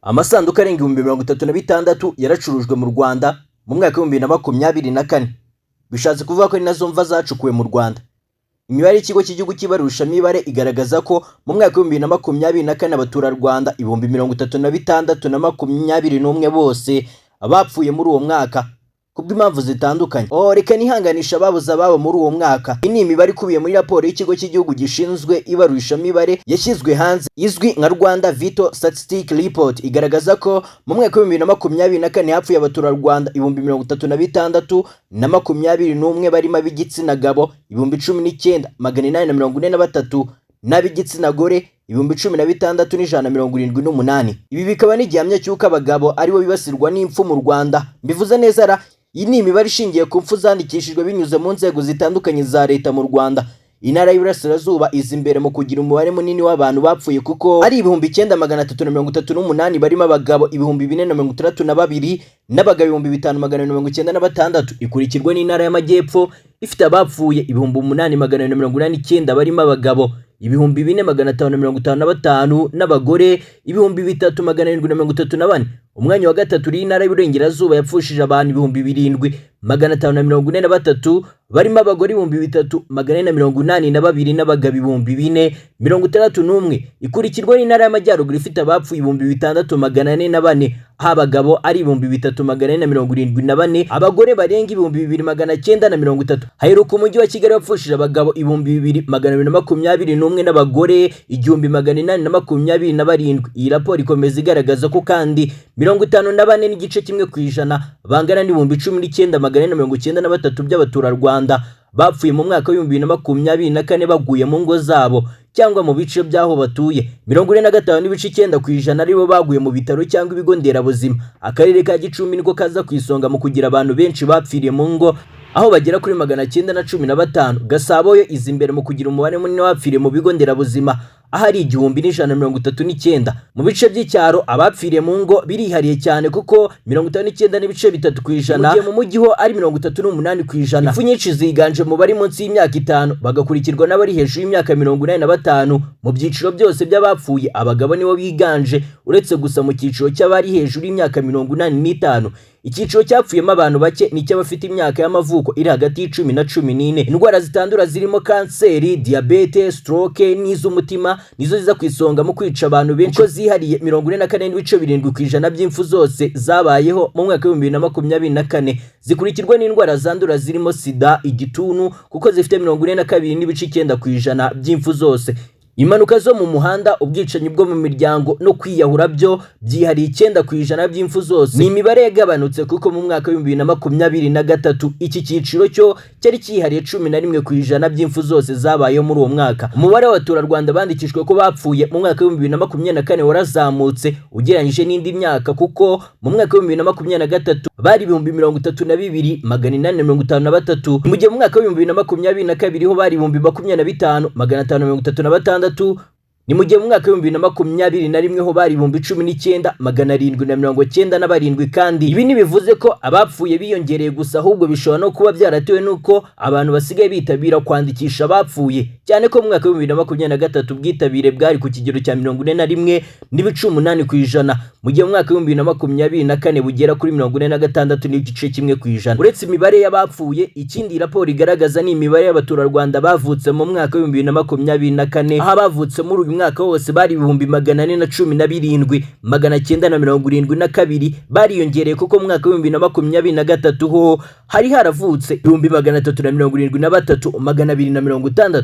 Amasanduku arenga 36,000 yaracurujwe mu Rwanda mu mwaka wa 2024. Bishatse kuvuga ko ari nazo mva zacukuwe mu Rwanda. Imibare y'Ikigo cy'Igihugu cy'Ibarurishamibare igaragaza ko mu mwaka wa 2024 abaturarwanda 36,021 bose bapfuye muri uwo mwaka kubw'impamvu zitandukanye. Oh, reka nihanganisha ababuze ababo muri uwo mwaka. Iyi ni imibare ikubiye muri raporo y'Ikigo cy'Igihugu gishinzwe Ibarurishamibare yashyizwe hanze, izwi nka Rwanda Vital Statistic Report. Igaragaza ko mu mwaka wa 2024 hapfuye abaturarwanda 36,021, barimo ab'igitsina gabo 19,843 n'ab'igitsina gore 16,178. Ibi bikaba n'igihamya cy'uko abagabo aribo bibasirwa n'impfu mu Rwanda. Mbivuze neza ra? Iyi ni imibare ishingiye ku mpfu zandikishijwe binyuze mu nzego zitandukanye za leta mu Rwanda. Intara y'Iburasirazuba iza imbere mu kugira umubare munini w'abantu bapfuye, kuko ari 9338, barimo abagabo 4,062 n'abagabo 5496. Ikurikirwa n'Intara y'Amajyepfo ifite abapfuye 8489, barimo abagabo 4555 n'abagore 3734. Umwanya wa gatatu uri Intara y'Iburengerazuba yapfushije abantu 7543, barimo abagore 3482 n'abagabo 4061. Ikurikirwa n'Intara y'Amajyaruguru ifite abapfuye 6404, aho abagabo ari 6474, abagore barenga 2930. Haheruka Umujyi wa Kigali wapfushije abagabo 2221 n'abagore 1827. Iyi raporo ikomeza igaragaza ko kandi 54.1% bangana n'19,493 by'abaturarwanda bapfuye mu mwaka wa 2024 baguye mu ngo zabo cyangwa mu bice by'aho batuye. 45.9% aribo baguye mu bitaro cyangwa ibigo nderabuzima. Akarere ka Gicumbi niko kaza ku isonga mu kugira abantu benshi bapfiriye mu ngo, aho bagera kuri 915. Gasabo yo iza imbere mu kugira umubare munini w'abapfiriye mu bigo nderabuzima, ahari 1139. Mu bice by'icyaro, abapfiriye mu ngo birihariye cyane, kuko 59.3%, mu gihe mu mujyi ho ari 38%. Impfu nyinshi ziganje mu bari munsi y'imyaka 5, bagakurikirwa n'abari hejuru y'imyaka 85. Mu byiciro byose by'abapfuye, abagabo nibo biganje, uretse gusa mu cyiciro cy'abari hejuru y'imyaka 85. Icyiciro cyapfuyemo abantu bake ni icy'abafite imyaka y'amavuko iri hagati ya 10 na 14. Indwara zitandura zirimo kanseri, diyabete, stroke n'iz'umutima nizo ziza ku isonga mu kwica abantu benshi, kuko zihariye 44.7% by'impfu zose zabayeho mu mwaka wa 2024. Zikurikirwa n'indwara zandura zirimo sida, igituntu, kuko zifite 42.9% by'impfu zose. Impanuka zo mu muhanda, ubwicanyi bwo mu miryango no kwiyahura byo byihariye 9% by'impfu zose. Ni imibare yagabanutse, kuko mu mwaka wa 2023 iki cyiciro cyo cyari cyihariye 11% by'impfu zose zabayeho muri uwo mwaka. Umubare w'abaturarwanda bandikishijwe ko bapfuye mu mwaka wa 2024 warazamutse ugereranyije n'indi myaka, kuko mu mwaka wa 2023 bari 32,853, mu gihe mu mwaka wa 2022 ho bari 25,536. Ni mu gihe mu mwaka wa 2021 ho bari 19,797. Kandi ibi ntibivuze ko abapfuye biyongereye gusa, ahubwo bishobora no kuba byaratewe n'uko abantu basigaye bitabira kwandikisha abapfuye, cyane ko mu mwaka wa 2023 ubwitabire bwari ku kigero cya 41.8%, mu gihe mu mwaka wa 2024 bugera kuri 46.1%. Uretse imibare y'abapfuye, ikindi raporo igaragaza ni imibare y'abaturarwanda bavutse mu mwaka wa 2024, aho abavutse muri uyu mwaka wose bari 417,972. Bariyongereye, kuko mu mwaka wa 2023 ho hari haravutse 373,260.